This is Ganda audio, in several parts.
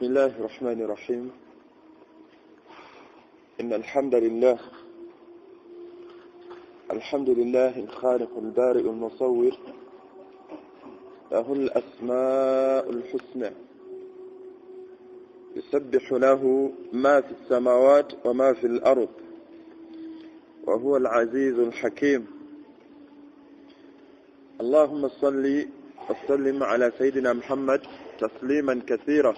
بسم الله الرحمن الرحيم. إن الحمد لله، الحمد لله الخالق البارئ المصور، له الأسماء الحسنى، يسبح له ما في السماوات وما في الأرض، وهو العزيز الحكيم. اللهم صل وسلم على سيدنا محمد تسليما كثيرا،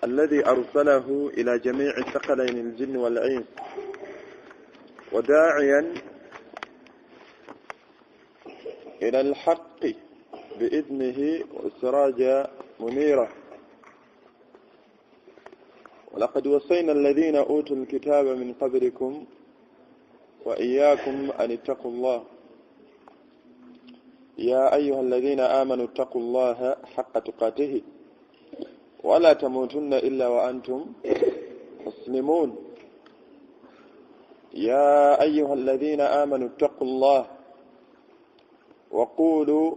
الذي أرسله إلى جميع ثقلين الجن والإنس، وداعيا إلى الحق بإذنه وسراجا منيرا. ولقد وصينا الذين أوتوا الكتاب من قبلكم وإياكم أن اتقوا الله، يا أيها الذين آمنوا اتقوا الله حق تقاته ولا تموتن إلا وأنتم مسلمون. يا أيها الذين آمنوا اتقوا الله وقولوا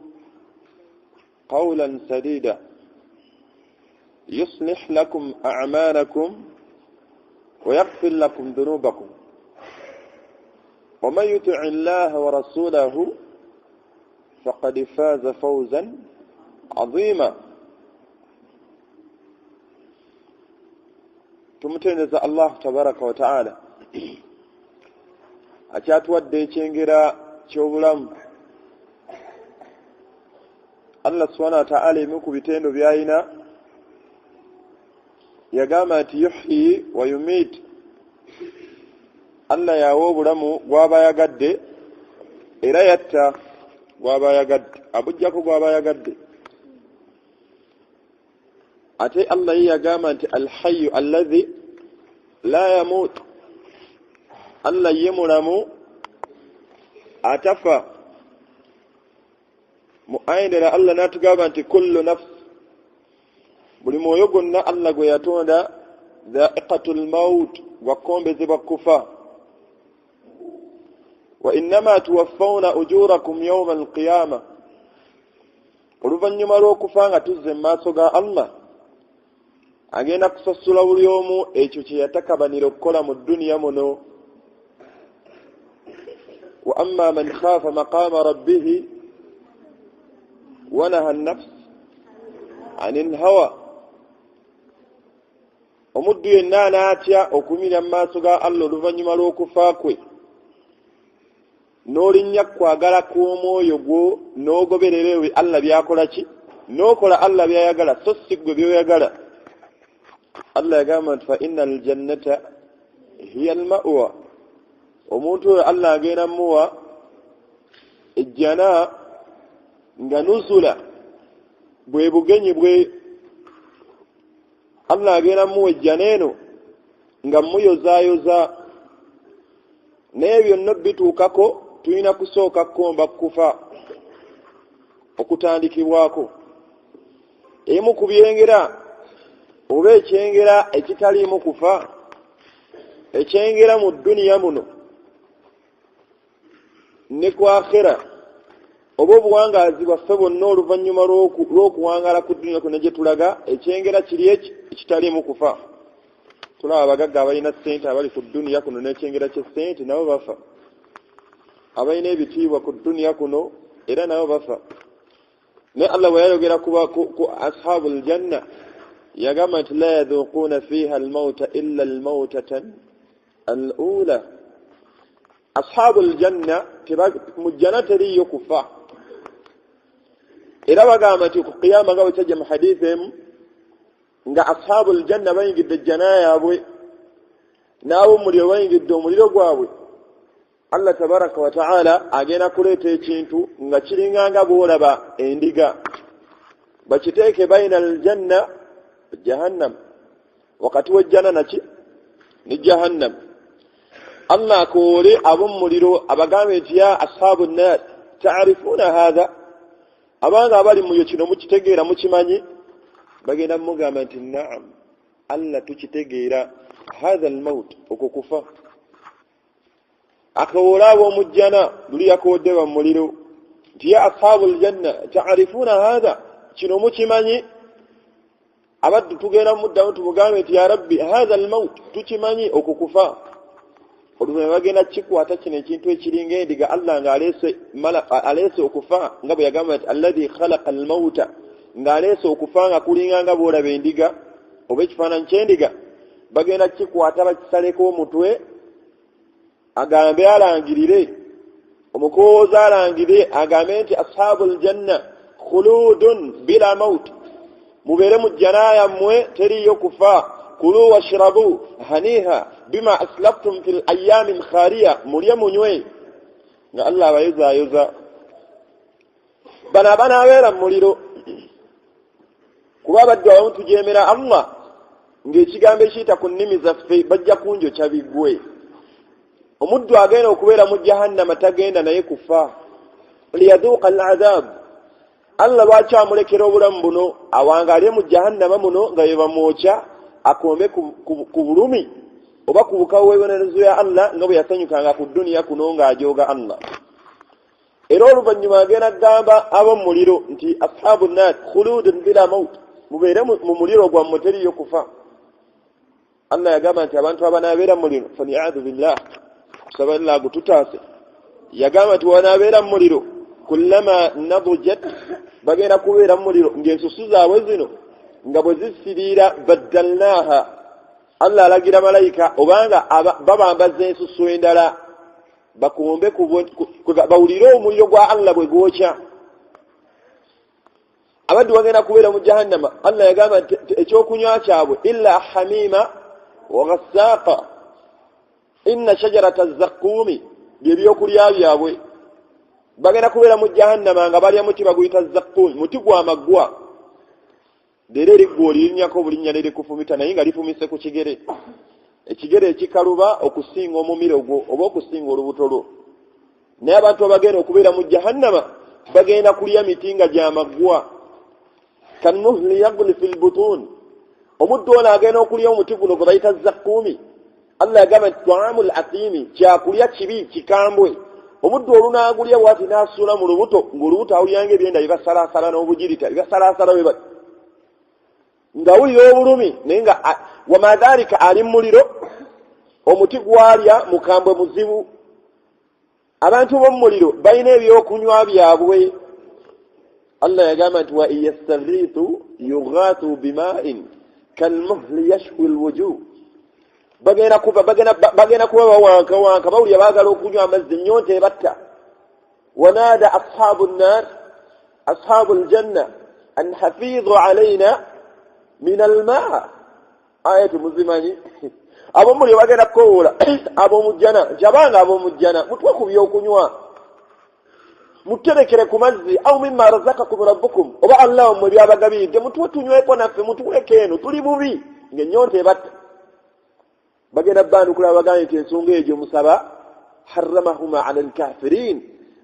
قولا سديدا يصلح لكم أعمالكم ويغفر لكم ذنوبكم، ومن يطع الله ورسوله فقد فاز فوزا عظيما. Tumutendereza Allah tabaraka wa taala akyatuwadde ekyengera ky'obulamu. Allah subhanahu wa ta'ala emu ku bitendo by'alina yagamba nti yuhyi wa yumit, Allah yawa obulamu gw'aba yagadde era yatta gw'aba yagadde, abuggyako gw'aba yagadde. Ate Allah ye yagamba nti alhayyu alladhi la yamut, Allah ye mulamu atafa. Mu aya endala Allah n'atugamba nti kullu nafs, buli mwoyo gwonna Allah gwe yatonda, dhaiqatul maut, gwakombezebwa kufa. Wa innama tuwaffawna ujurakum yawma alqiyama, oluvannyuma lw'okufa nga tuzze mu maaso ga Allah agenda kusasula buli omu ekyo kye yatakabanira okukola mu dduniya muno. Wa amma man khafa maqama rabbihi wa naha an-nafs anil hawa, omuddu yenna anaatya okuyimirira mu maaso ga Allah oluvannyuma lw'okufa kwe, n'olinnya kwagala kw'omwoyo gwo n'ogoberera ebyo Allah by'akola ki, n'okola Allah by'ayagala so si ggwe by'oyagala. Allah yagamba nti fa innal jannata hiya al-ma'wa, omuntu oyo Allah agenda muwa ejjana nga nuzula, bwe bugenyi bwe. Allah agenda muwa ejjana eno nga muyozaayoza. Naye byonna bituukako tulina kusooka kukomba kufa okutandikibwako. Emu ku byengera oba ekyengera ekitaliimu kufa, ekyengera mu dduniya muno ne ku akhera, oba obuwangaazi bwaffe bwonna oluvannyuma lw'okuwangaala ku dduniya kuno gye tulaga, ekyengera kiri ekitaliimu kufa. Tulaba abagagga abalina ssente abali ku dduniya kuno n'ekyengera ky'essente nabo bafa, abalina ebitiibwa ku dduniya kuno era nabo bafa. Naye Allah bwe yayogera ku ashabul janna yagamba nti la yadhuquuna fiha almauta illa almautatan alula, ashabul janna mu jjana teriiyo kufa. Era bagamba nti ku qiyama nga bwe kyajja mu hadithi emu nga ashabul janna bayingidde ejjana yaabwe n'ab'omuliro bayingidde omuliro gwabwe, Allah tabaraka wa taala agenda kuleeta ekintu nga kiringa nga bw'olaba endiga, bakiteeke baina aljanna jahannam, wakati w'ejjana naki ne jahannam. Allah akoole ab'omuliro abagambe nti ya ashabu nnar ta'rifuna hadha, abanga abali muyo kino mukitegeera mukimanyi? Bagenda mugamba nti naam, Allah tukitegeera, hadha almaut, okwo kufa. Akawoola ab'omujjana luli yakoodde bamuliro nti ya ashabu aljanna ta'rifuna hadha, kino mukimanyi? Abaddu tugenda muddamu tumugambe nti ya rabbi hatha almaut, tukimanyi okukufa. Oluvannyuma bagenda kikwata kino ekintu ekiringa endiga, Allah ng'aleese okufa, nga bwe yagamba nti alladhi khalaqa almauta, ng'aleese okufa nga kulinga nga bw'olaba endiga oba ekifaananyi ky'endiga. Bagenda kikwata bakisaleko omutwe, agambe alangirire, omukowooza alangirire agambe nti ashabu ljanna khuludun bila maut, mubeere mu jjana yammwe teriiyo kufa. Kulu washrabu haniha bima aslaftum fi layami lkhariya, mulye munywe, nga Allah abayozaayoza. Bano abanaabeera mu muliro, kuba abaddu abamu tujeemera Allah ng'ekigambo ekiyita ku nnimi zaffe bajja kunjokya biggwe. Omuddu agenda okubeera mu jahannama tagenda naye kufa, liyadhuuka al adhab. Allah lwaki amulekera obulamu buno awangalye mu jahannama muno nga bye bamwokya, akombe ku bulumi oba ku bukawo bw'ebibonerezo ya Allah, nga bwe yasanyukanga ku duniya kuno ng'ajooga Allah. Era oluvannyuma agenda kugamba ab'omu muliro nti ashabu nnar khuludun bila maut, mubeere mu muliro gwammwe teriyo kufa. Allah yagamba nti abantu abanaabeera mu muliro, faliadu billah, tusaba Allah agututaase. Yagamba nti wanaabeera mu muliro, kullama nadujat, bagenda kubeera mu muliro ng'ensusu zaabwe zino nga bwe zisiriira, baddalnaha, Allah alagira malayika obanga babambaza ensusu endala bakombe bawulire omuliro gwa Allah bwe gwokya. Abaddu bagenda kubeera mu jahannama, Allah yagamba nti ekyokunywa kyabwe illa hamima wa ghassaaqa, inna shajarata zakkuumi, byebyokulya byabwe. Bagenda kubeera mu jahannama nga balya muti baguyita zakkuumi, muti gwa maggwa. Leero eriggwa olirinnyako obulinnya nerikufumita, naye nga lifumise ku kigere, ekigere ekikaluba okusinga omumiro gwo oba okusinga olubuto lwo. Naye abantu abagenda okubeera mu jahannama bagenda kulya miti nga gyamaggwa, kamuhli yagli fi lbutun. Omuddu ono agenda okulya omuti guno gwe bayita zakkuumi, Allah yagamba nti taamu l atimi, kyakulya kibi kikambwe. Omuddu olunaagulya bwati n'asuula mu lubuto, ng'olubuto awulyanga ebyenda bibasalaasala n'obugirita bibasalaasala bwe bati, ng'awulira obulumi, naye nga wamadhalika ali mu muliro, omuti gwalya mukambwe muzibu. Abantu b'omu muliro balina ebyokunywa byabwe. Allah yagamba nti wa in yastaghithu yughathu bima'in kalmuhli yashwi lwujuh. Bagenda kuba bagenda kuba bawankawanka, bawulira baagala okunywa amazzi, ennyonta ebatta. Wanada ashabu nnar ashabu ljanna an hafidhu alaina min almaa, aya temuzimanyi? Ab'omuliro bagenda kukowoola ab'omujjana nti abanga ab'omujjana, mutuwe ku byokunywa, muterekere ku mazzi, au mimma razakakum rabbukum, oba Allah wammwe byabagabiridde, mutuwe tunyweko naffe, mutuweeko eno tuli bubi, ng'ennyonta ebatta. Bagenda bandukula bagambe nti ensonga eyo gyemusaba haramahuma ala lkafirin,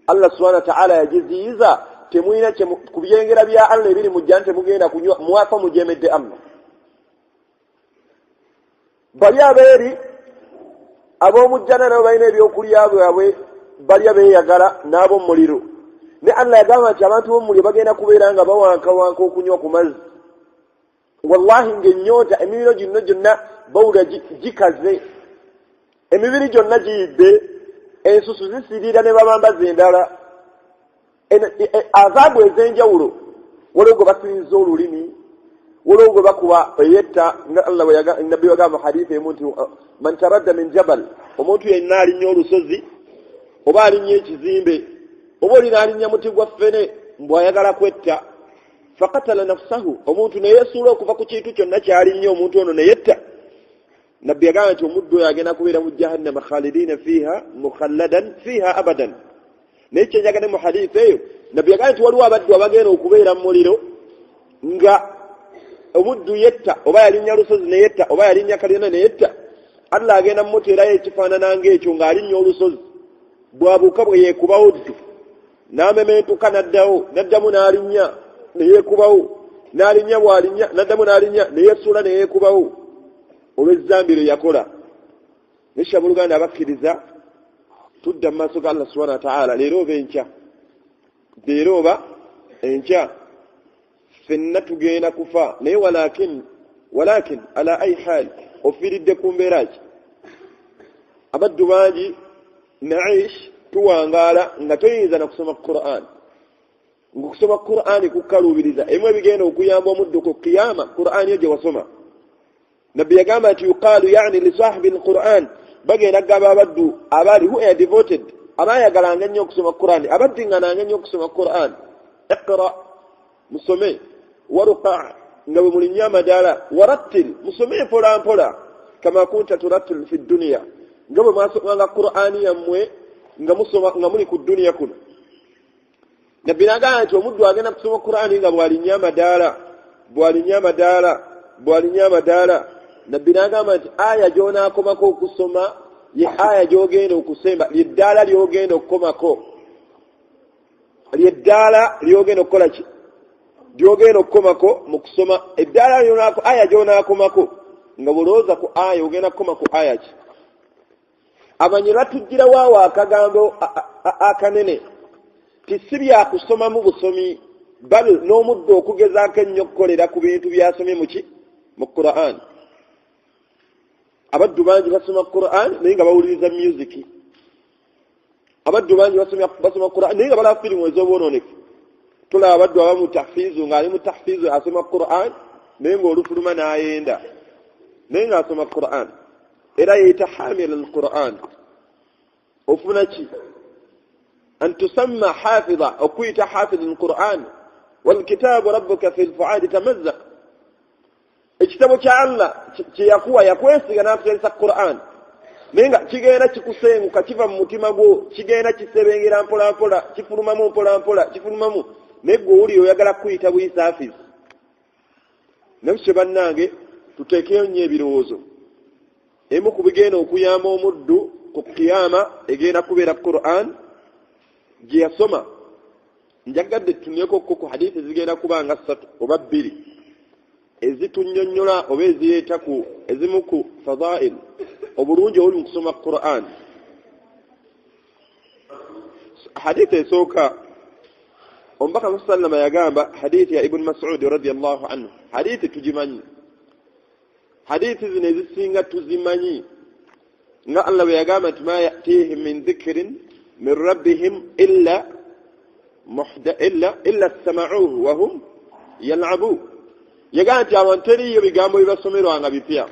Allah subhana wataala yagiziyiza, temulina ku byengera bya Allah ebiri mu jjana temugenda kunywa, mwafa mujemedde Allah. Bali abeeri ab'omujjana nabo balina ebyokulya bwabwe balya beeyagala n'ab'omuliro. Ne Allah yagamba nti abantu b'omuliro bagenda kubeera nga bawankawanka okunywa ku mazzi, wallahi ng'ennyonta emibiro gino gyonna bawulira gikaze, emibiri gyonna giyidde, ensusu zisiriira ne babambaza endala, azaabu ez'enjawulo. Waliwo gwe basiriza olulimi, waliwo gwe bakuba eyetta, nga Allah nabbi wagamba mu hadithi emu nti man taradda min jabal, omuntu yenna alinnya olusozi oba alinnya ekizimbe oba olina alinnya muti gwa ffene mbw'ayagala kwetta, fakatala nafsahu, omuntu neyesuula okuva ku kintu kyonna kyalinnya, omuntu ono neyetta, nabbi yagamba nti omuddu oyo agenda kubeera mu jahannama khalidina fiha mukhalladan fiha abadan. Naye kyenjagade mu hadithi eyo, nabbi yagamba nti waliwo abaddu abagenda okubeera mu muliro nga omuddu yetta, oba yalinnya lusozi neyetta, oba yalinnya kalina neyetta, Allah agenda mumuteerayo ekifaanana ng'ekyo ng'alinnya olusozi, bwabuuka bwe yeekubawo ddu n'amementuka n'addawo, n'addamu n'alinnya neyeekubawo, n'alinnya bw'alinnya n'addamu n'alinnya neyeesuula neyeekubawo olw'ezzambi lye yakola. Nesha abooluganda abakkiriza, tudda mu maaso ga Allah subhana wataala leero oba enkya, leero oba enkya. Ffenna tugenda kufa, naye walakin ala ayi hal, ofiiridde ku mbeera ki? Abaddu bangi naish, tuwangaala nga toyinza na kusoma Quran, ngaokusoma Qur'ani kukkaluubiriza. Emu ebigenda okuyamba omuddu ku kiyama, Qur'ani yo gye wasoma. Nabbi yagamba nti yuqaalu yani lisahibi lquran, bagenda kugamba abaddu abaali who are devoted, abayagalanga ennyo okusoma Qur'ani, abaddingananga ennyo okusoma Qur'an, iqra, musome, waruqa, nga bwe mulinnya amadaala, warattil, musome mpola mpola, kama kunta turattil fi dduniya, nga bwe mwasomanga Qur'ani yammwe nga musoma nga muli ku dduniya kuno. Nabbi nagamba nti omuddu agenda kusoma Qur'ani nga bw'alinnya amadaala, bw'alinnya amadaala, bw'alinnya amadaala. Nabbi nagamba nti aya gy'onaakomako okusoma ye aya gy'ogenda okusemba, lyeddaala ly'ogenda okukomako, lyeddaala ly'ogenda okukola ki, ly'ogenda okukomako mu kusoma eddaala lyonako, aya gy'onaakomako nga bw'olowooza ku aya ogenda kukoma ku aya ki. Amanyi batugirawo awo akagambo akanene ti si byakusomamu busomi, bal n'omuddo okugezaako ennyo okukolera ku bintu byasomye muki mu Quran. Abaddu bangi basoma Quran naye nga bawuliriza music. Abaddu bangi basoma Quran naye nga balaba firimu ez'obwononefu. Tulaba abaddu abamu tahfiizu, ng'ali mu tahfiizu asoma Quran naye ng'olufuluma n'ayenda, naye ng'asoma Quran era yeyita hamil al Quran. Ofuna ki an tusamma hafidha, okuyita hafidh al Quran, walkitabu rabbuka fi lfuadi tamazzaq. Ekitabo kya Allah kyeyakuwa, yakwesiga n'akuteresa Quran, naye nga kigenda kikusenguka, kiva mu mutima gwo, kigenda kisebengera mpola mpola, kifulumamu mpola mpola, kifulumamu, naye gwe owulira oyagala kuyita buyisa hafiz. Naye kye bannange, tuteekeyo nnyo ebirowoozo. Emu ku bigenda okuyamba omuddu ku kiyama egenda kubeera Quran gye yasoma. Njagadde tutunuleko ku hadithi zigenda kuba nga ssatu oba bbiri ezitunnyonnyola oba ezireeta ku ezimu ku fadail, obulungi obuli mu kusoma Quran. Hadithi esooka, omubaka sallama yagamba, hadithi ya Ibuni Masudi radiallahu anhu. Hadithi tugimanyi, hadithi zino ezisinga tuzimanyi, nga Allah bwe yagamba nti ma yatihim min dhikrin min rabbihim illa samauhu wahum yalabu. Yagamba nti abantu teriiyo bigambo bibasomerwa nga bipya,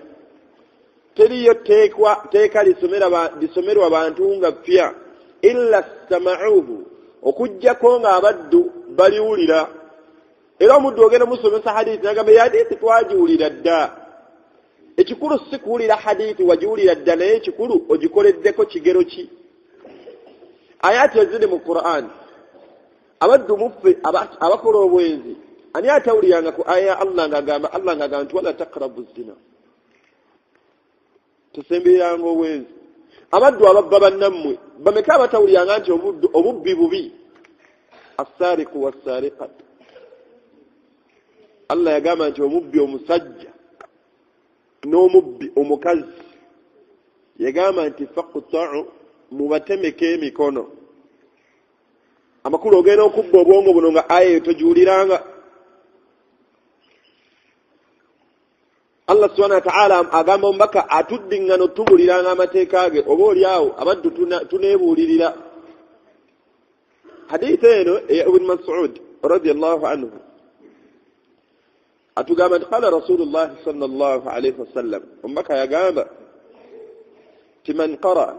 teriiyo teeka lisomerwa bantu nga pya, illa samauhu, okugjako nga abaddu baliwulira. Era omuddu ogenda musomesa hadithi nagamba hadithi twagiwulira dda. Ekikulu si kuwulira hadithi, wagiwulira dda, naye ekikulu ogikoleddeko kigero ki. Ayati eziri mu Quran, abaddu muffe abakola obwenzi, ani atawuliranga ku aya ya Allah ng'agamba, Allah ng'agamba nti wala takrabu zina, tosembereranga obwenzi? Abaddu ababba bannammwe bameka abatawuliranga nti obubbi bubi? Assaariku wassariqat, Allah yagamba nti omubbi omusajja n'omubbi omukazi, yagamba nti faqtau, mubatemeko emikono. Amakulu ogenda okubba obwongo buno nga aya eyo togiwuliranga. Allah subhana wataala agamba omubaka atuddiŋŋana otubuliranga amateeka ge, oba oli awo abaddu tuneebuulirira. Haditha eno eya Ibuni Masud radiallahu anhu atugamba nti qala rasulullahi sal llahu alaihi wasallam, omubaka yagamba ti man qaraa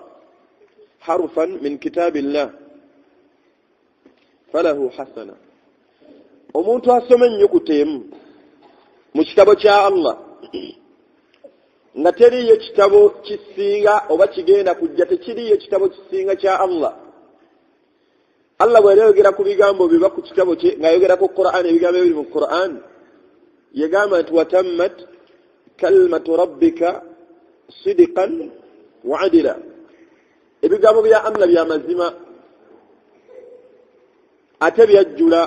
harfan min kitabi llah falahu hasana, omuntu asoma ennyukuta emu mu kitabo kya Allah, nga teriiyo kitabo kisinga oba kigenda kujja, tekiriiyo kitabo kisinga kya Allah. Allah bwe yayogera ku bigambo biba ku kitabo kye, ng'ayogera ku Quran, ebigambo ebiri mu Quran, yagamba nti watammat kalimatu rabbika sidikan wa adila, ebigambo bya Allah bya mazima ate byajjula.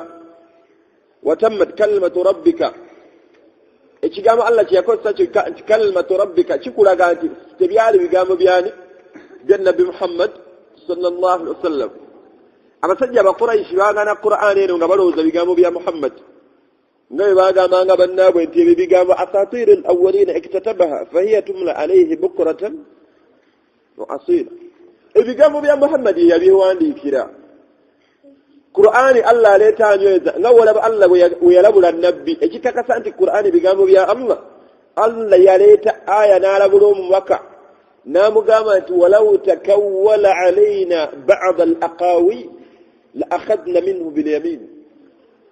Watammat kalimatu rabbika, ekigambo Allah kyeyakozesa kyokka nti kalimatu rabbika kikulaga nti tebyali bigambo byani, bya Nabbi Muhammad sallallahu alaihi wasallam. Abasajja Abakuraishi baagana Qur'ani eno nga balowooza bigambo bya Muhammad. Nga bwe bagambanga bannaabwe nti ebyo bigambo asatiri al awalina iktatabaha fahiya tumla alaihi bukratan wa asila. Ebigambo bya Muhammadi yabiwandiikira. Qur'ani Allah aleeta anyweza nga wolaba Allah bwe yalabula nabbi, ekikakasa nti Qur'ani bigambo bya Allah. Allah yaleeta aya n'alabula omubaka n'amugamba nti walau takawwala alaina bada al aqawi la akhadna minhu bilyamin.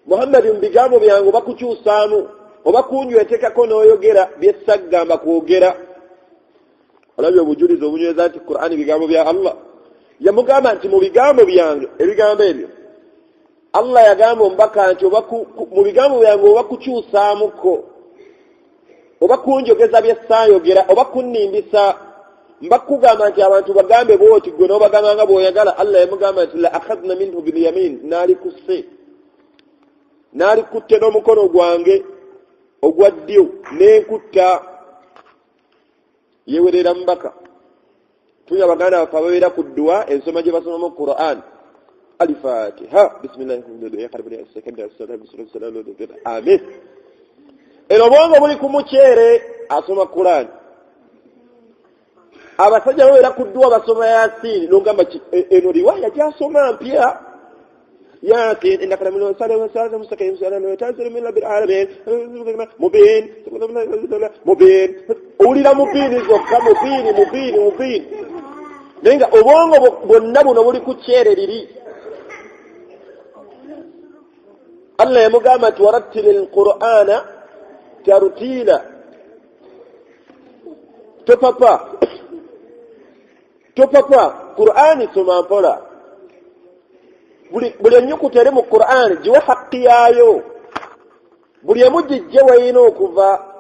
Muhammadi, mu bigambo byange oba kukyusaamu oba kunjwetekako n'oyogera byessaggamba kwogera. Olabye obujulizi obunyweza nti Qur'ani bigambo bya Allah. Yamugamba nti mu bigambo byange, ebigambo ebyo Allah yagamba omubaka nti mu bigambo byange oba kukyusaamuko oba kunjogeza byessaayogera oba kunnimbisa mba kugamba nti abantu bagambe bwoti gwe n'obagamba nga bw'oyagala. Allah yamugamba nti la akhadna minhu bilyamin, naalikusse naalikutte n'omukono gwange ogwa ddyo nenkutta. Yewerera mubaka. Tunya baganda baffe ababeera ku dduwa, ensoma gye basomamu Quran, Alfatiha, amin. Eno obwongo buli ku muceere asoma Quran. Abasajja babeera ku dduwa basoma Yasini, nogamba eno riwaya gyasoma mpya. Yasin innaka laminal alamin mubin mubin. Owulira mubiini zokka, mubiini mubiini mubiini, naye nga obwongo bwonna buno buli ku kyere liri. Allah yamugamba nti warattili lqur'ana tartiila, topapa topapa, Qur'ani soma mpola. Buli ennyukuta eri mu Qur'ani giwe hakki yaayo, buli emu gijje weyina okuva.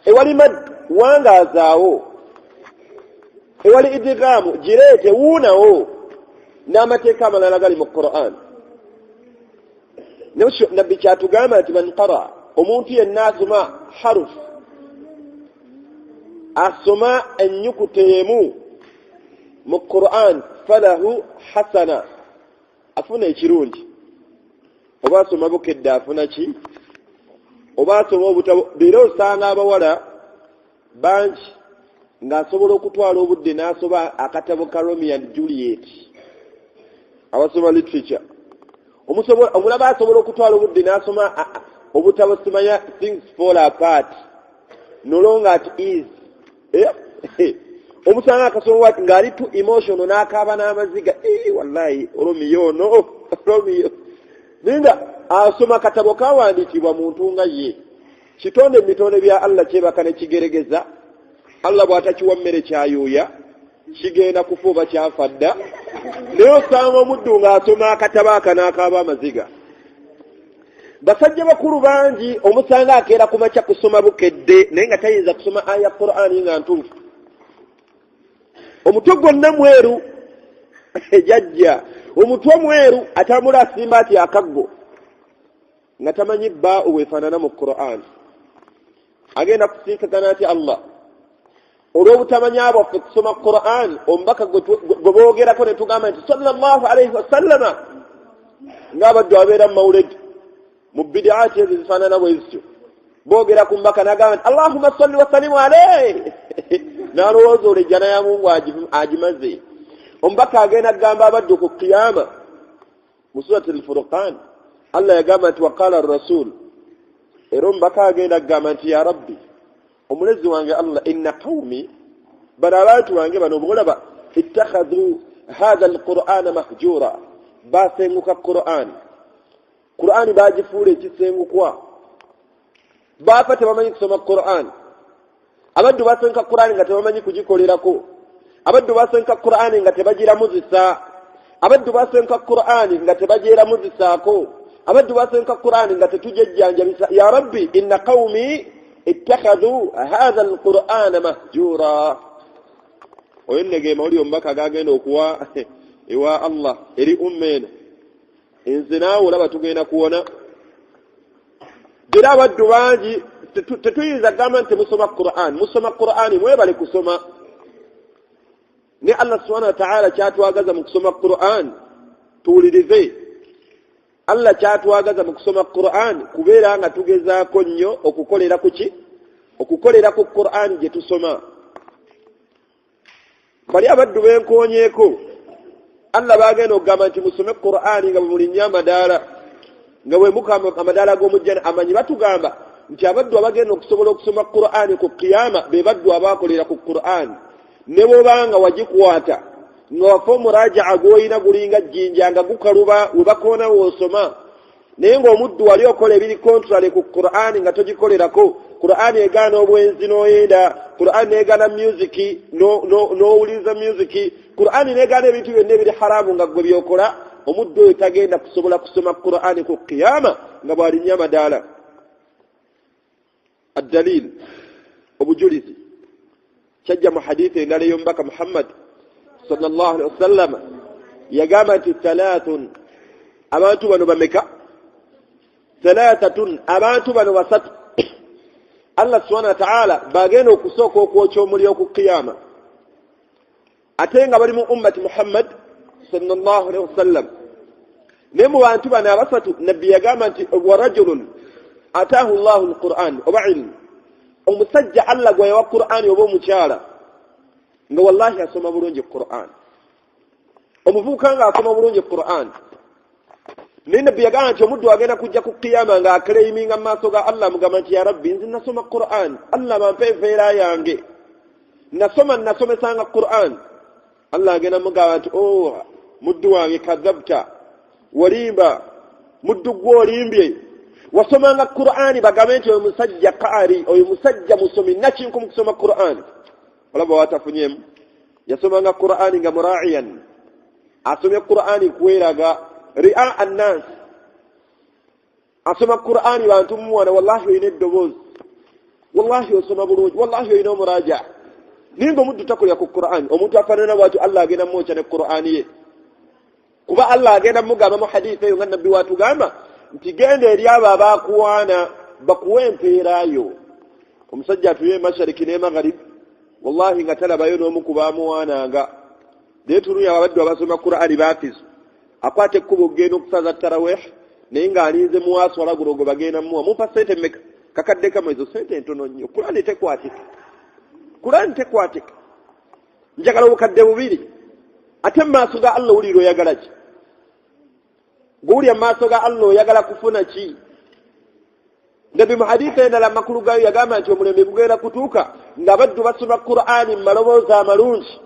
Ewali maddu wangaazaawo, ewali idigaamu gireete wuunawo, n'amateeka amalala gali mu Qur'an. Nabbi kyatugamba nti man qara, omuntu yenna asoma haruf, asoma ennyukuta emu mu Qur'an, falahu hasana, afuna ekirungi. Oba asoma bukedde afuna ki? Oba asoma obutabo. Leero osanga abawala bangi ng'asobola okutwala obudde n'asoma akatabo ka Romeo and Juliet. Abasoma literature, omulaba asobola okutwala obudde n'asoma obutabo simanya Things Fall Apart, No Longer at Ease. Omusanga akasoma wati ng'ali too emotional n'akaaba n'amaziga, wallahi Romeo, no Romeo, naye nga asoma katabo kawandiikibwa muntu nga ye kitonde mu bitonde bya Allah kyebaka ne kigeregeza. Allah bw'atakiwa mmere kyayuuya kigenda kufa oba kyafa dda, naye osanga omuddu ng'asoma akatabo aka n'akaaba amaziga. Basajja bakulu bangi omusanga akeera ku makya kusoma bukedde, naye nga tayinza kusoma aya Qur'ani nga ntuufu. Omutwe gwonna mweru, jajja omutwe mweru, atambula asimba ati akaggo nga tamanyi bbaa'u bwefaanana mu Qur'an. Agenda kusinkagana ati Allah olw'obutamanya bwaffe kusoma Qur'an? Omubaka gwe boogerako ne tugamba nti sallallahu alaihi wasallama, ng'abaddu abeera mu mawuledi mu bidiati ezo zifaanana bwe zityo, boogera ku mbaka nagamba nti allahumma salli wasalimu alaihi, n'alowooza olwo ejjana ya Mungu agimaze. Omubaka agenda kugamba abaddu ku Kiyama. Mu Surat al-Furqan Allah yagamba nti waqala rasul, era omubaka agenda kugamba nti ya Rabbi, omulezi wange Allah, inna qaumi, bano abantu bange bano bolaba, ittakhadhu hatha alqur'ana mahjura, basenguka Qur'an, Qur'ani bagifuula ekisengukwa, baafa tebamanyi kusoma Qur'an. Abaddu basenguka Qur'ani nga tebamanyi kugikolerako, abaddu basenguka Qur'ani nga tebagiramuzisa, abaddu basenguka Qur'ani nga tebagyeramuzisaako, abaddu basenguka Qur'ani nga tetujejjanjabisa. Ya Rabbi, inna qaumi ittakhadhu hatha alqur'ana mahjura. Oyo nno ge mawulire omubaka gagenda okuwa ewa Allah eri umma eno. Nze naawe olaba tugenda kuwona. Era abaddu bangi tetuyinza kugamba nti temusoma Quran. Musoma Qurani, mwebale kusoma, ne Allah subhanahu wataala kyatwagaza mu kusoma Quran tuwulirize. Allah kyatwagaza mu kusoma Qur'an kubeera nga tugezaako nnyo okukolera ku ki? Okukolera ku Qur'an gye tusoma. Bali abaddu benkoonyeeko Allah bagenda okugamba nti musome Qur'an nga bwe mulinnya amadaala, nga bwe muka amadaala g'omujjana. Amanyi batugamba nti abaddu abagenda okusobola okusoma Qur'an ku Qiyama be baddu abakolera ku Qur'an. Ne bw'obanga wagikwata nga wafa omurajaa gw'olina gulinga jjinja nga gukaluba we bakoona w'osoma, naye ng'omuddu wali okola ebiri contrary ku Qur'an nga togikolerako. Qur'an egaana obwenzi n'oyenda, Qur'an negaana music n'owuliriza music, Qur'an negaana ebintu byonna ebiri haramu nga ggwe by'okola. Omuddu oyo tagenda kusobola kusoma Qur'an ku Qiyama nga bw'alinnya amadaala. Addalil, obujulizi kyajja mu hadithi endala ey'omubaka Muhammad sallallahu alaihi wasallam, yagamba nti thalathun, abantu bano bameka? Thalathatun, abantu bano basatu Allah subhanahu wa ta'ala bagenda okusooka okwokya omuliro ku Qiyama, ate nga bali mu ummati Muhammad sallallahu alaihi wasallam. Naye mu bantu bano abasatu nabbi yagamba nti wa rajulun ataahu llahu alquran oba ilmu, omusajja Allah gwe yawa Qur'ani oba omukyala nga wallahi asoma bulungi Qur'an, omuvubuka nga asoma bulungi Qur'an. Naye nabbi yagamba nti omuddu agenda kujja ku Qiyama nga aclaiminga mu maaso ga Allah, amugamba nti ya Rabbi, nze nasoma Qur'an, Allah bampe empeera yange, nasoma nasomesanga Qur'an. Allah agenda mugamba nti oh, muddu wange, kadhabta, walimba, muddu gwe olimbye, wasomanga Qur'ani bagambe nti oyo musajja qaari, oyo musajja musomi nakinku mu kusoma Qur'ani. Olaba watafunyemu, yasomanga Qur'ani nga muraiyan, asomye Qur'ani kweraga ria annas, asoma Qur'ani bantu mumuwana, wallahi olina eddoboozi, wallahi osoma bulungi, wallahi olina omuraja. Naye nga omuddu takolera ku Qur'ani, omuntu afaanana bwatyo Allah agenda mumwokya ne Qur'ani ye, kuba Allah agenda mugamba mu hadithi eyo nga nabbi watugamba nti genda eri abo abakuwaana bakuwe empeerayo. Omusajja atuye mashariki ne magharibi, wallahi nga talabayo n'omu ku baamuwaananga. Naye tunuya abaddu abasoma Qur'ani baafizu, akwata ekkubo okugenda okusaza tarawih, naye ng'alinze muwaswala guno gwe bagenda muwa, mumpa sente mmeka? Kakadde kamu, ezo sente ntono nnyo, Qur'ani tekwatika, Qur'ani tekwatika, njagala obukadde bubiri. Ate mu maaso ga Allah owulira oyagala ki? Gw'owulira mu maaso ga Allah oyagala kufuna ki? Nabbi mu hadithi endala amakulu gayo yagamba nti omulembe gugenda kutuuka ng'abaddu basoma Qur'ani mu maloboozi amalungi,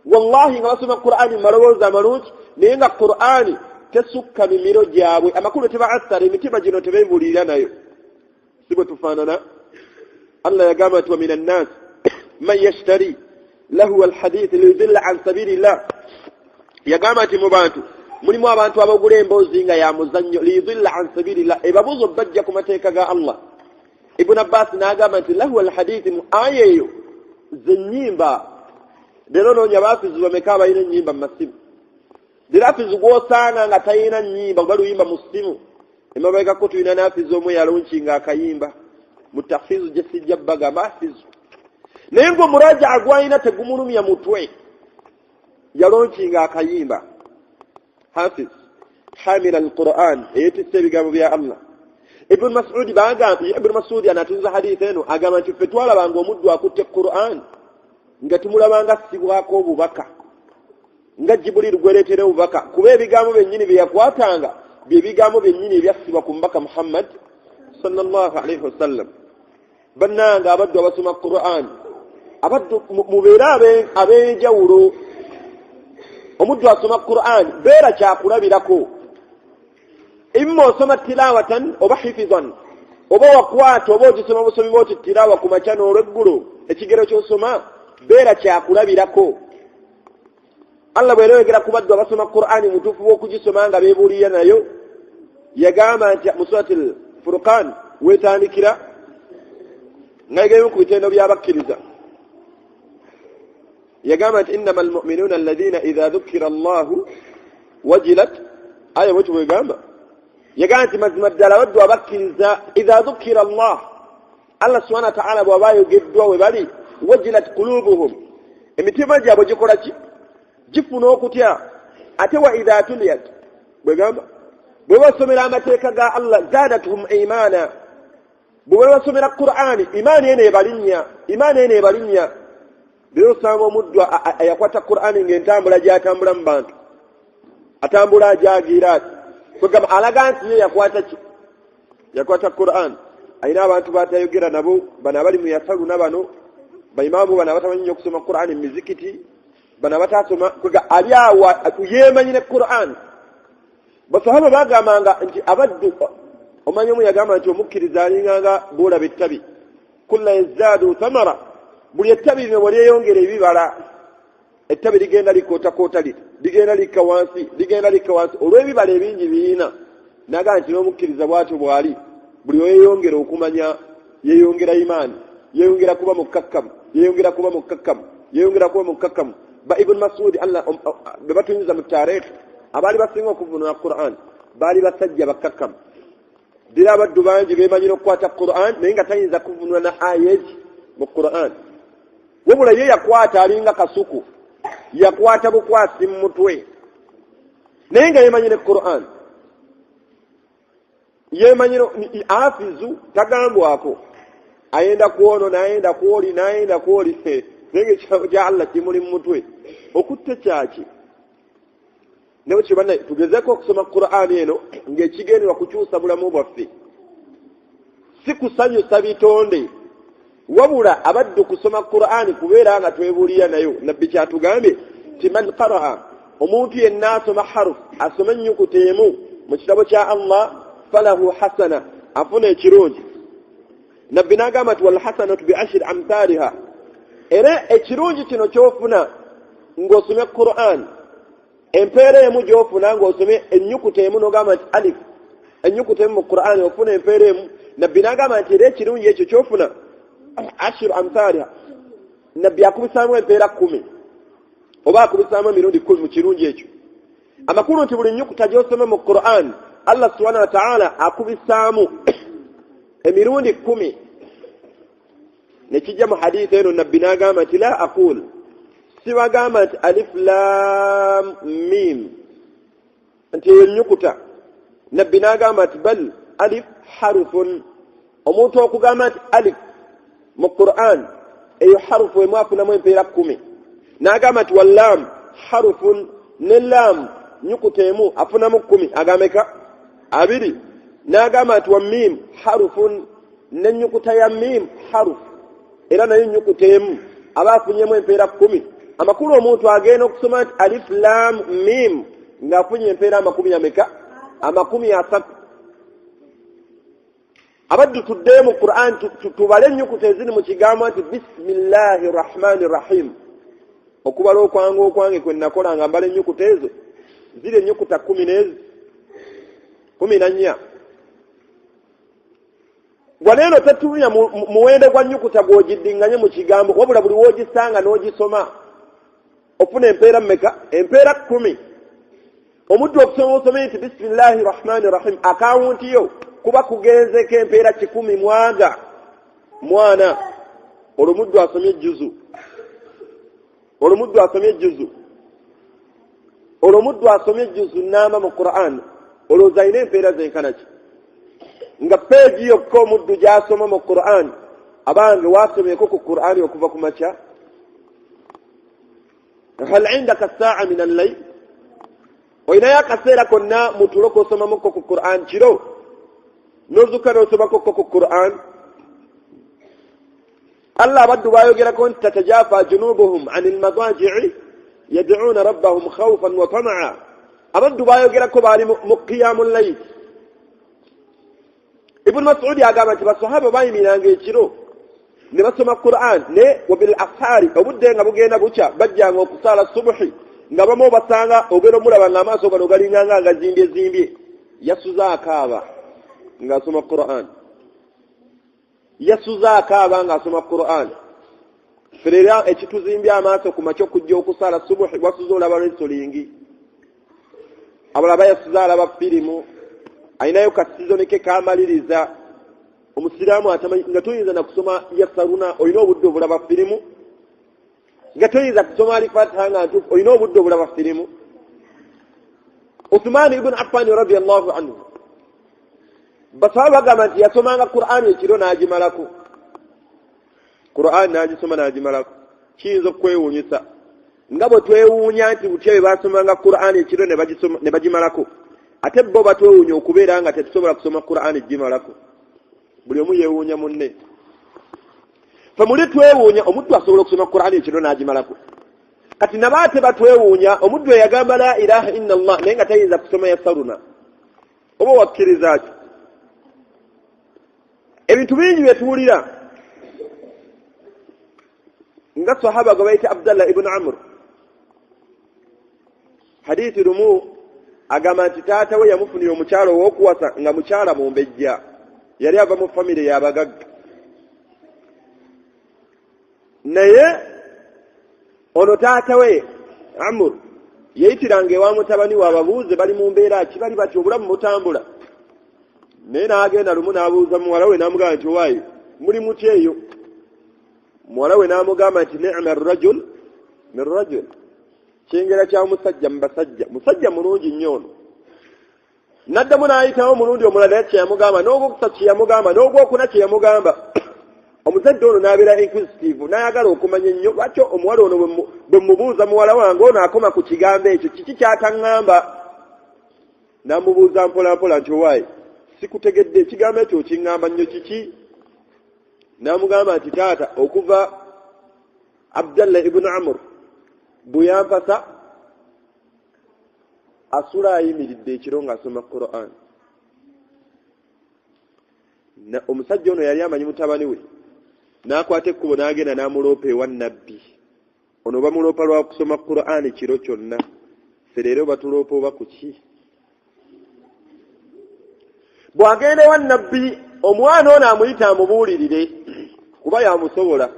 wallahi nga basoma Qur'ani mu maloboozi amalungi, naye nga Qur'ani tesukka mimiro gyabwe, amakulu tebaassara emitima gino tebeebuulirira nayo. Si bwe tufaanana? Allah yagamba nti wa min annaasi man yashtari lahuwa alhadithi liyudilla an sabilillah. Yagamba nti mu bantu mulimu abantu abagula emboozi nga ya muzannyo, liyudilla an sabilillah, ebabuuza obbajja ku mateeka ga Allah. Ibn Abbas n'agamba nti lahuwa alhadithi mu aya eyo ze nnyimba. Leero noonya baafizi bameka abalina ennyimba mu masimu? Leero afizi gw'osanga nga talina nnyimba oba luyimba mu ssimu. Emabegako tulina n'afizi omu yalonki nga akayimba mu tahfizu gye sijja bagamba afizu, naye ng'omurajaa gw'alina tegumulumya mutwe, yalonki nga akayimba. Hafiz hamila alquran eyetisse ebigambo bya Allah. Ibn Masudi bagamba, Ibn Masudi anatunza hadithi eno agamba nti ffe twalabanga omuddu akutte Quran nga tumulabanga assibwako obubaka, nga Jibuliru gwereetera obubaka, kuba ebigambo byennyini bye yakwatanga bye bigambo byennyini ebyassibwa ku mubaka Muhammad sallallahu alaihi wasallam. Bannange abaddu abasoma Quran, abaddu mubeere ab'enjawulo. Omuddu asoma Quran beera kyakulabirako, imma osoma tilawatan oba hifizan, oba wakwata oba ogisoma busomi bwoti tilawa ku makya n'olweggulo, ekigero ky'osoma beera kyakulabirako. Allah bw'era oyogera ku baddu abasoma Qur'ani mutuufu bw'okugisoma nga beebuulirira nayo, yagamba nti mu surati Furqan weetandikira nga yegemu ku bitendo by'abakkiriza, yagamba nti innama almuminuuna alladhina idha dhukira Allahu wajilat, aya bwetyo bwegamba, yagamba nti mazima ddala abaddu abakkiriza idha dhukira Allah, Allah subhana wa ta'ala bw'aba ayogeddwa we bali, wajilat qulubuhum, emitima gyabwe gikola ki? Gifuna okutya. Ate wa idha tuliyat, bwegamba Bwe basomera amateeka ga Allah, zadatuhum imana. Bwe basomera Qur'ani, imaani eno ebalinnya, imaani eno ebalinnya. Leero osanga omuddu ayakwata Qur'ani ng'entambula gy'atambula mu bantu, atambula ajagiira ati, kwegamba alaga nti ye yakwata ki? Yakwata Qur'an. Alina abantu batayogera nabo, bano abali mu yasaluna, bano baimaamu bano abatamanyi nnyo okusoma Qur'ani mu mizikiti, bano abatasoma, kwega ali awo yeemanyi ne Qur'an. Basahaba bagambanga nti abaddu, omanyi omu yagamba nti omukkiriza alinganga bwolaba ettabi, kulla yazdaadu thamara, buli ettabi lino bwe lyeyongera ebibala, ettabi ligenda likootakoota liti, ligenda likka wansi, ligenda likka wansi olw'ebibala ebingi birina. Nagamba nti n'omukkiriza bw'atyo bw'ali, buli weyongera okumanya yeyongera imaani, yeyongera kuba mukkakkamu, yeyongera kuba mukkakkamu, yeyongera kuba mukkakkamu. Ba Ibn Masudi Allah be batuyinza mu taarikh, abaali basinga okuvunula Quran baali basajja bakkakkamu. Dira abaddu bangi bemanyira okukwata Quran, naye nga tayinza kuvunula na aya egi mu Quran. Wabula ye yakwata alinga kasuku, yakwata bukwasi mu mutwe, naye nga yemanyire Quran, yemanyire afizu tagambwako, ayenda kwono nayenda kwoli nayenda kwoli, naye nga ekitabo kya Allah kimuli mu mutwe. Okutte kyaki? Naye kibanna tugezeeko okusoma Qur'ani eno ng'ekigendererwa kukyusa bulamu bwaffe, si kusanyusa bitonde, wabula abaddu kusoma Qur'ani kubeera nga twebuulira nayo. Nabbi kyatugambye ti man qaraa, omuntu yenna asoma haruf, asoma ennyukuta emu mu kitabo kya Allah, falahu hasana, afuna ekirungi. Nabbi n'agamba nti walhasanatu bi ashiri amthaliha, era ekirungi kino ky'ofuna ng'osomye Qur'an, empeera emu gy'ofuna ng'osomye ennyukuta emu, n'ogamba nti alif, ennyukuta emu mu Qur'ani ofuna empeera emu. Nabbi n'agamba nti era ekirungi ekyo ky'ofuna ashiru amthaliha, nabbi akubisaamu empeera 10, oba akubisaamu emirundi 10 mu kirungi ekyo. Amakulu nti buli nnyukuta gy'osoma mu Qur'an, Allah subhanahu wa ta'ala akubisaamu emirundi 10. Nekijja mu haditha eno, nabbi n'agamba nti la aqul, sibagamba nti alif lam mim, nti eyo nnyukuta. Nabbi n'agamba nti bal alif harufun, omuntu okugamba nti alif mu Qur'an eyo harufu emu afunamu empeera 10. N'agamba nti wallam harufun, ne lam nnyukuta emu afunamu 10, agambeka 2. N'agamba nti wa mim harufun, n'ennyukuta ya mim haruf, era nayo nnyukuta emu aba afunyemu empeera 10. Amakulu omuntu agenda okusoma nti alif lam mim ng'afunye empeera amakumi ameka? 30. Abaddu tuddeyo mu Qur'an, tubale ennyukuta eziri mu kigambo nti bisimillahi rahmani rahim. Okubala okwange okwange kwe nakola nga mbala ennyukuta ezo, ziri ennyukuta 10 n'ezi 14. Wano tetumya muwendo gwa nnyukuta gw'ogiddinganye mu kigambo, wabula buli w'ogisanga n'ogisoma ofuna empeera mmeka? Empeera 10. Omuddu okusoma osome nti bisimillahi rahmani rahim, akawunti yo kuba kugenzeko empeera 100 mwana. Olwo muddu asomye ejjuzu, olwo muddu asomye ejjuzu, olwo muddu asomye ejjuzu namba mu Qur'an, olowooza alina empeera zenkana ki? Nga peegi yokka omuddu gy'asoma mu Qur'an. Abange, wasomyeko ku Qur'ani okuva ku makya? Hal indaka saa min allayl, olinayo akaseera konna mu tulo k'osomamukko ku Qur'an? Kiro n'ozuka n'osomakokko ku Qur'an? Allah abaddu bayogerako nti tatajafa junubuhum ani lmadaji'i yad'una rabbahum khawfan wa tamaa. Abaddu bayogerako baali mu qiyamu layl. Ibuni Masudi agamba nti basahaba bayimiranga ekiro ne basoma Quran, ne wabil ashaari, obudde nga bugenda bukya bajjanga okusaala subuhi, nga bamu obasanga ogenda omulaba nga amaaso gano galinganga nga zimbye zimbye, yasuze akaaba ng'asoma Quran, yasuze akaaba ng'asoma Quran. Ffe ekituzimbya amaaso ku makya okujja okusaala subuhi, wasuze olaba wrestling, abalala bayasuze alaba firimu, alinayo ka season ke kamaliriza. Omusiraamu atamanyi nga toyinza nakusoma yasaruna, olina obudde obulaba firimu, nga toyinza kusoma alifatiha nga ntuufu, olina obudde obulaba firimu. Uthman ibn Affan radiyallahu anhu, basahaba bagamba nti yasomanga Qur'ani ekiro n'agimalako. Qur'ani n'agisoma n'agimalako. Kiyinza okwewuunyisa nga bwe twewuunya nti butya bwe basomanga Qur'ani ekiro ne bagimalako, ate bo batwewuunya okubeera nga tetusobola kusoma Qur'ani gimalako. Buli omu yeewuunya munne. Fe muli twewuunya omuddu asobola okusoma Qur'ani ekiro n'agimalako. Kati nabo ate batwewuunya omuddu eyagamba la ilaha illa Allah naye nga tayinza kusoma yasaruna. Oba wakkiriza ki? Ebintu bingi bye tuwulira nga sahaba gwe bayita Abdallah ibn Amr, hadithi lumu agamba nti taata we yamufunira omukyala ow'okuwasa nga mukyala mumbejja, yali ava mu famire y'abagagga. Naye ono taata we Amr yayitiranga ewa mutabani we ababuuze bali mu mbeera ki, bali batya, obulamu butambula. Naye n'agenda lumu n'abuuza muwala we n'amugamba nti owaayi muli mutya eyo? Muwala we n'amugamba nti ni'ma rajul min rajul, kyengera kya musajja mu basajja, musajja mulungi nnyo ono. N'addamu n'ayitawo omulundi omulala naye kye yamugamba, n'ogwokusatu kye yamugamba, n'ogwokuna kye yamugamba. Omuzadde ono n'abeera inquisitive, n'ayagala okumanya ennyo lwaki omuwala ono bwe mmubuuza muwala wange ono akoma ku kigambo ekyo, kiki ky'ataŋŋamba? N'amubuuza mpola mpola nti owaaye sikutegedde, ekigambo ekyo okiŋŋamba nnyo kiki? N'amugamba nti taata, okuva Abdallah ibn Amr bwe yampasa asula ayimiridde ekiro ng'asoma Qur'an. Omusajja ono yali amanyi mutabani we, n'akwata ekkubo n'agenda n'amuloopa ewa Nabbi. Ono bamuloopa lwa kusoma Qur'an kiro kyonna. Ffe leero batuloopa oba ku ki? Bw'agenda ewa Nabbi, omwana ono amuyita amubuulirire kuba yamusobola.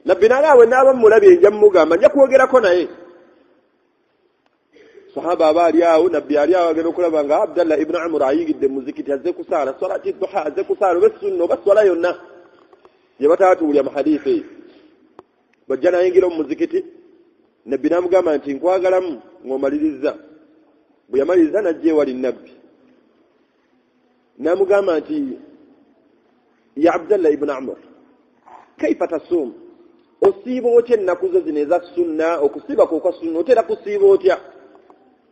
Nabbi n'agamba bwe naaba mmulabye nja mmugamba, nja kwogerako naye. Sahaba aba ali awo, Nabbi ali awo, agenda okulaba nga Abdallah ibn Amr ayingidde mu muzikiti, azze kusaala swalati duha, azze kusaala oba essunna oba swala yonna gye bataatuulya mu hadiisi eyo. Bajja n'ayingira mu muzikiti, Nabbi n'amugamba nti nkwagalamu ng'omalirizza. Bwe yamaliriza n'ajja ewali Nabbi n'amugamba nti ya Abdallah ibn Amr, kaifa tasuum, osiiba otya ennaku zo zino eza sunna, okusiiba kwe okwa sunna otera kusiiba otya?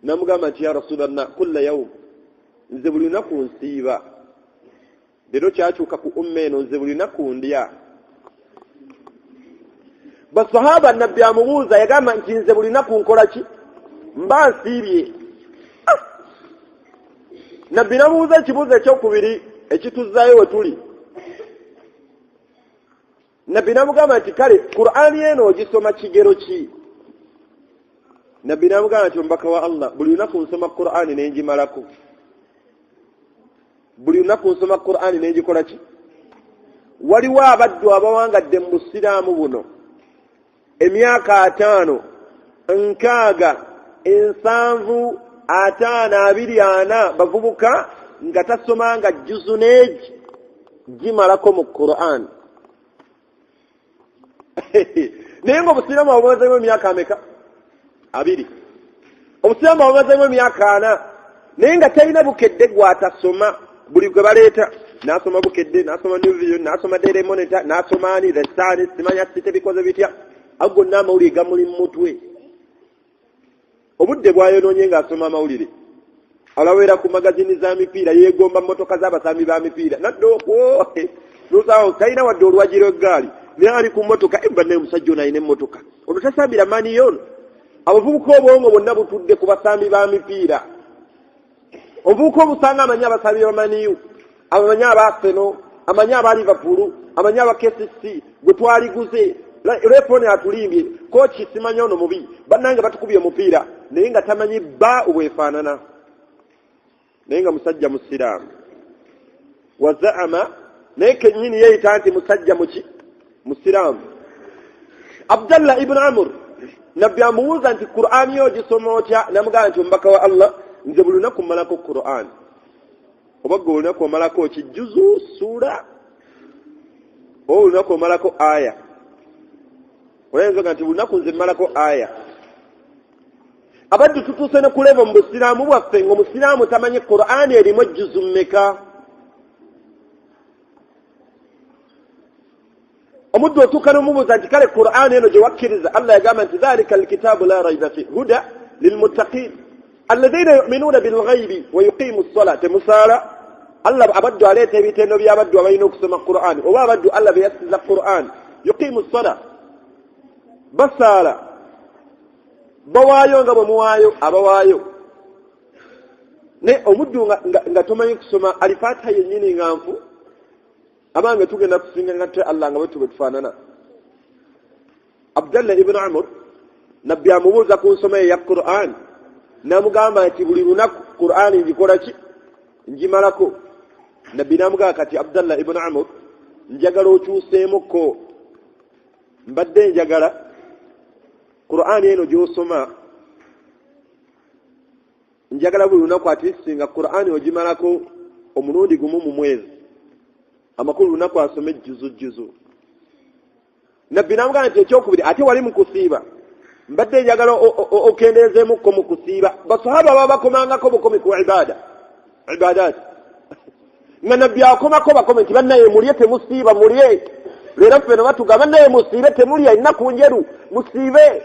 N'amugamba nti ya Rasulallah, kulla yaum, nze buli lunaku nsiiba. Leero kyakyuka ku umma eno, nze buli lunaku ndya. Basahaba Nabbi amubuuza, yagamba nti nze buli lunaku nkola ki? Mba nsiibye. Nabbi namubuuza ekibuuzo ekyokubiri ekituzzaayo we tuli. Nabbi namugamba nti kale Qur'ani eno ogisoma kigero ki? Nabbi namugamba nti omubaka wa Allah, buli lunaku nsoma Qur'ani ne ngimalako. Buli lunaku nsoma Qur'ani ne ngikola ki? Waliwo abaddu abawangadde mu busiraamu buno emyaka 50, 60, 70, 50, 20, 40, bavubuka nga tasomanga juzu n'egi gimalako mu Qur'an. Naye ng'obusiraamu abumazeemu emyaka ameka? 20. Obusiraamu abumazeemu emyaka 40, naye nga talina bukedde gw'atasoma. Buli gwe baleeta n'asoma bukedde, n'asoma New Vision, n'asoma Daily Monitor, n'asoma ani, The Sun, simanya site bikoze bitya, ago gonna amawulire gamuli mu mutwe. Obudde bwayonoonye ng'asoma amawulire, alawera ku magazini za mipiira, yeegomba mmotoka z'abasambi ba mipiira, nadda okwo nosaawo talina wadde olwagi lw'eggaali, naye ali ku mmotoka. Bannaye omusajja ono alina emmotoka, ono tasambira maani yono. Abavubuka obwongo bwonna butudde ku basambi ba mipiira. Omuvubuka omusanga amanyi abasambi ba maniyu, abamanyi aba Arsenal, amanyi aba Liverpool, amanyi aba KCC, gwe twaliguze refoni atulimbye, kooki simanyi ono mubi, bannange batukubye omupiira, naye nga tamanyi bba bwefaanana, naye nga musajja musiraamu. Wazaama naye kennyini yeeyita nti musajja muki? Musiraamu. Abdallah ibn Amr, Nabbi amubuuza nti Qur'ani yo ogisoma otya? Namugamba nti omubaka wa Allah, nze buli lunaku mmalako Qur'an. Oba gwe olunaku omalako ki? Juzu, suula, oba olunaku omalako aya? Oyinza nti buli lunaku nze mmalako aya. Abaddu tutuuse ne kuleva mu busiraamu bwaffe ng'omusiraamu tamanyi Qur'ani erimu ejjuzu mmeka. Omuddu otuuka n'omubuuza nti kale Qur'ani eno gye wakkiriza, Allah yagamba nti dhalika alkitaabu la raiba fi huda lilmuttaqin alladhina yuminuuna bilghaibi wa yuqimu ssala. Temusaala. Allah abaddu aleeta ebitendo by'abaddu abalina okusoma Qur'ani oba abaddu Allah be yassiza Qur'ani. Yuqimu ssala, basaala, bawaayo nga bwe muwaayo abawaayo. Naye omuddu nga tomanyi kusoma alifatiha yennyini nga nfu, abange tugenda kusinga nga te Allah nga bwe tufaanana. Abdallah ibn Amr nabbi amubuuza ku nsoma ye ya Qur'an, n'amugamba nti buli lunaku Qur'ani ngikola ki? Ngimalako. Nabbi n'amugamba kati Abdallah ibn Amr, njagala okyuseemukko, mbadde njagala Qur'ani eno gy'osoma, njagala buli lunaku atisi nga Qur'ani ogimalako omulundi gumu mu mwezi, amakulu lunaku asome juzu juzu. Nabbi n'amugamba nti ekyokubiri ate wali mu kusiiba, mbadde njagala okendeezeemukko mu kusiiba. Basahaba baba bakomangako bukomi ku ibada ibadaati, nga nabbi akomako bakome nti bannaye mulye temusiiba, mulye. Leero ffe no batugamba bannaye musiibe temulya, ennaku njeru musiibe.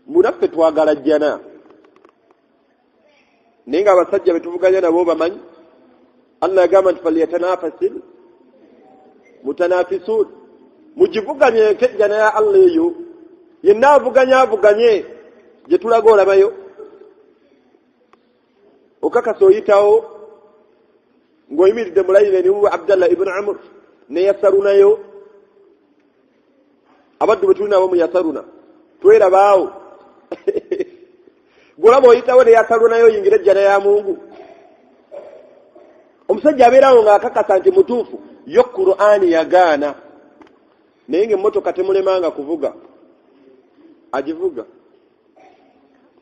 Munaffe twagala jjana, naye nga abasajja betuvuganya nabo bamanyi. Allah yagamba nti falyatanafasil mutanafisun, mugivuganye ejjana ya Allah eyo, yenna avuganye avuganye gye tulaga olabayo. Okakasa oyitawo ng'oyimiridde mu layini erimu Abdallah ibn Amr ne yasarunayo. Abaddu bwe tuli nabo mu yasaruna twerabaawo, gwolaba oyitawo ne yasarunayo oyingira ejjana ya Mungu. Omusajja abeerawo ng'akakasa nti mutuufu, yo Qur'ani yagaana, naye ng'emmotoka temulemanga kuvuga, agivuga.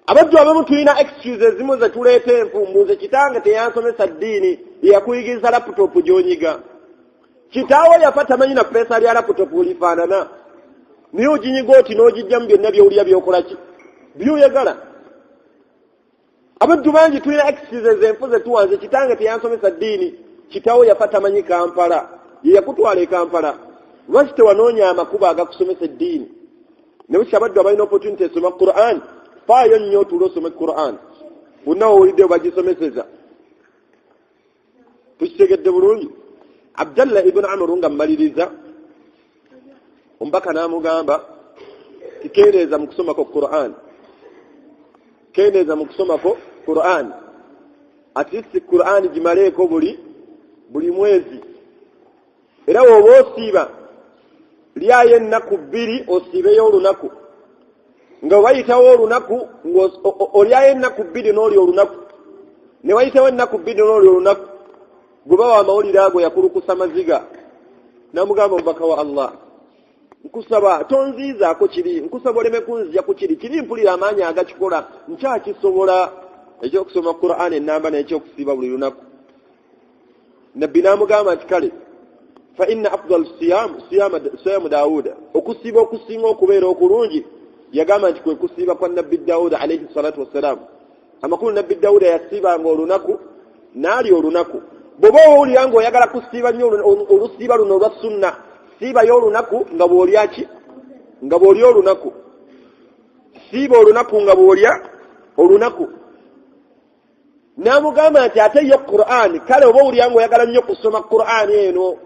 Abaddu abamu tulina excuse ezimu ze tuleeta enfu, mbuuze kitange teyansomesa ddiini, yeyakuyigiriza laputopu gy'onyiga. Kitaawo yafa tamanyi na peesa lya laputopu lifaanana, naye oginyiga oti n'ogijjamu byonna by'owulira by'okola ki by'oyagala. Abaddu bangi tulina excuses enfu ze tuwanze, kitange teyansomesa ddiini, kitaawo yafa tamanyi Kampala, ye yakutwala e Kampala. Lwaki tewanoonya amakubo agakusomesa eddiini? Ne bwe abaddu abalina opportunity esoma Qur'an, faayo nnyo otuule osome Qur'an. Bonna owulidde bagisomeseza, tukitegedde bulungi. Abdallah ibn Amr nga mmaliriza, omubaka n'amugamba tikendeeza mu kusomako Qur'an, kendeeza mu kusomako Qur'an, at least Qur'an gimaleeko buli mwezi. Era bw'oba osiiba lyayo ennaku bbiri osiibeyo olunaku, nga wayitawo olunaku olyayo ennaku bbiri n'olya olunaku, ne wayitawo ennaku bbiri n'olya olunaku. Gwe bawa amawulire ago yakulukusa maziga, n'amugamba omubaka wa Allah, nkusaba tonziizaako kiri, nkusaba oleme kunzija ku kiri kiri, mpulira amaanyi agakikola, nkyakisobola ekyokusoma Qur'an ennamba n'ekyokusiiba buli lunaku. Nabbi n'amugamba nti kale fa inna afdal siyam siyamu Dawuda, okusiiba okusinga okubeera okulungi yagamba nti kwe kusiiba kwa Nabbi Dawuda alayhi salatu wassalam. Amakulu Nabbi Dawuda yasiibanga olunaku n'alya olunaku. Bw'oba owulira ng'oyagala kusiiba nnyo olusiiba luno olwa sunna, siibayo olunaku nga bw'olya ki? Nga bw'olya olunaku. Siiba olunaku nga bw'olya olunaku. N'amugamba nti ate yo Qur'an, kale oba owulira ng'oyagala nnyo kusoma Qur'an eno.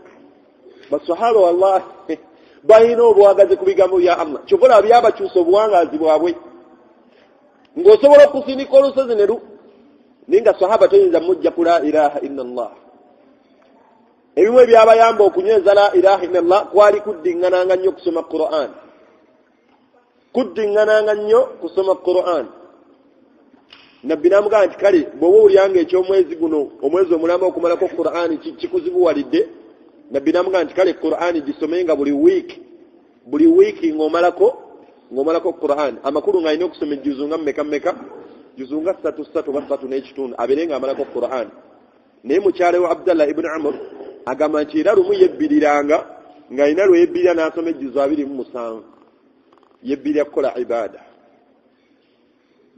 Basahaba wallahi balina obwagazi ku bigambo bya Allah, kyova olaba byabakyusa obuwangaazi bwabwe. Ng'osobola okusindika olusozi ne lu, naye nga sahaba toyinza mujja ku la ilaha illa Allah. Ebimu ebyabayamba okunyweza la ilaha illa Allah kwali kuddiŋŋananga nnyo kusoma Qur'an, kuddiŋŋananga nnyo kusoma Qur'an. Nabbi n'amugamba nti kale bw'oba owulira ng'ekyomwezi guno omwezi omulamba okumalako Qur'an kikuzibuwalidde, Nabbi n'amugamba nti kale Qur'an gisome nga buli wiiki, buli wiiki ng'omalako Qur'an. Amakulu ng'alina okusoma ejjuzu nga mmeka mmeka, juzu nga ssatu ssatu oba ssatu n'ekitundu, abeere ng'amalako Qur'an. Naye mukyala wa Abdallah ibn Amr agamba nti era lumu yebbiriranga ng'alina lwe yebbirira n'asoma ejjuzu 27, yebbirira kukola ibada.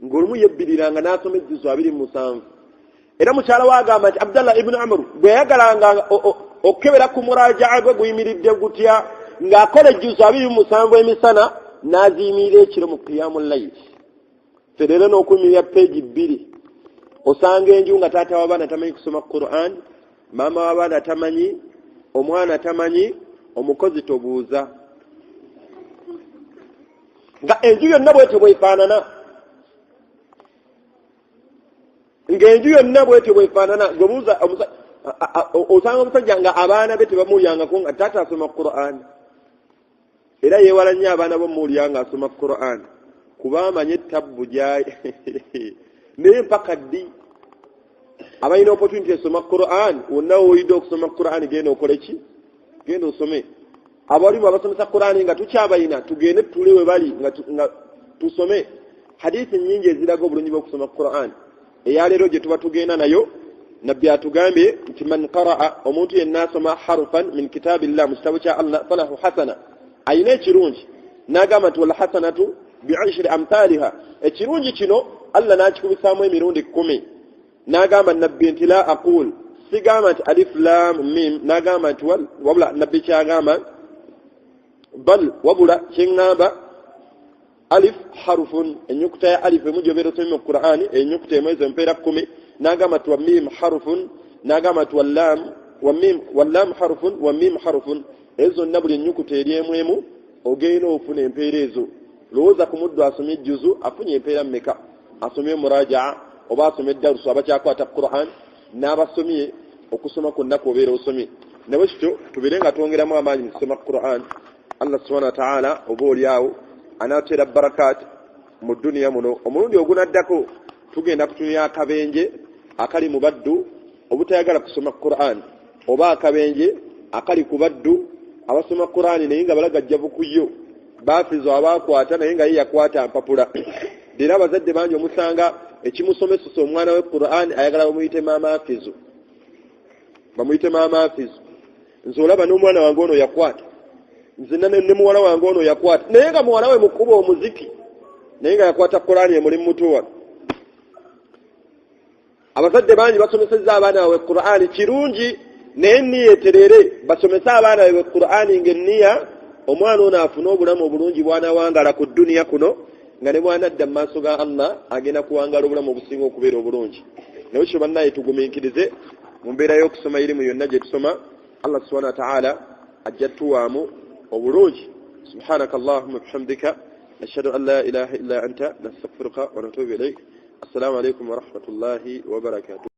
Ng'olumu yebbiriranga n'asoma ejjuzu 27. Era mukyala we agamba nti Abdallah ibuni Umar bwe yayagalanga okukebera ku murajaa gwe guyimiridde gutya, ng'akola ejjuzu 27 emisana n'aziyimirira ekiro mu qiyamu layili. Ffe leero n'okuyimirira peegi 2 osanga enju nga taata w'abaana tamanyi kusoma Quran, maama w'abaana tamanyi, omwana tamanyi, omukozi tobuuza. Nga enju yonna bwetyo bwefaanana, ng'enju yonna bwetyo bwefaanana. Gwebuuza osanga omusajja nga abaana be tebamuwulyangako nga taata asoma Quran, era yeewala nnyo abaana bomuwulya nga asoma Quran kuba amanye tabbu gyayi. Naye mpaka ddi abalina opportunity esoma Quran wonna woyidde okusoma Quran, genda okole ki? Genda osome. Abalimu abasomesa Quran nga tukyabalina, tugende tutule we bali nga tusome. Hadithi nnyingi eziraga obulungi bw'okusoma Quran. Eyaleero gye tuba tugenda nayo, nabbi atugambye nti man qaraa, omuntu yenna asoma harufan min kitabillah, mu kitabo kya Allah, falahu hasana, ayina ekirungi. N'agamba nti walhasanatu bi'ishri amthaliha, ekirungi kino Allah n'akikubisaamu emirundi 10. N'agamba nabbi nti la aqul, sigamba nti alif lam mim, n'agamba nti wabula nabbi kyagamba bal, wabula kyeŋŋamba alif harufun, ennyukuta ya alif emu gy'obeera osomye mu Qur'ani, ennyukuta emu ezo empeera 10. N'agamba nti wa mim harufun, n'agamba nti wallam wa mim, wallam harufun wa mim harufun, ezo zonna buli ennyukuta eri emu emu ogenda ofuna empeera ezo. Lowooza ku muddu asomye ejjuzu afunye empeera mmeka, asomye murajaa oba asomye darusu abakyakwata Qur'an, n'abasomye okusoma kwonna kw'obeera osomye. Nawe kityo tubeere nga twongeramu amaanyi mu kusoma Qur'an. Allah subhanahu wa ta'ala oba oli awo anaatera barakat mu duniya muno. Omulundi ogunaddako tugenda kutunula akabenje akali mu baddu obutayagala kusoma Qur'an, oba akabenje akali ku baddu abasoma Qur'an naye nga balagajjavu ku yo, baafizo abakwata naye nga ye yakwata mpapula. Era abazadde bangi omusanga ekimusomesesa omwana we Qur'an ayagala bamuyite maama afizo, bamuyite maama afizo. Nze olaba n'omwana wange ono yakwata, nze ne muwala wange ono yakwata, naye nga muwala we mukuba omuziki naye nga yakwata Qur'an emuli muto wano. Abazadde bangi basomesezza abaana baabwe Qur'an, kirungi naye enniya eterere. Basomese abaana baabwe Qur'an ng'enniya omwana ono afune obulamu obulungi bw'anawangala ku dduniya kuno, nga ne bw'anadda mu maaso ga Allah agenda kuwangala obulamu obusinga okubeera obulungi. Naye kyo bannaye tugumiikirize mu mbeera y'okusoma irimu yonna gye tusoma. Allah subhanahu wa ta'ala ajja tuwaamu obulungi. Subhanaka allahumma bihamdika nashhadu an la ilaha illa anta nastaghfiruka wa natubu ilaik. Assalamu alaikum wa rahmatullahi wa barakatuh.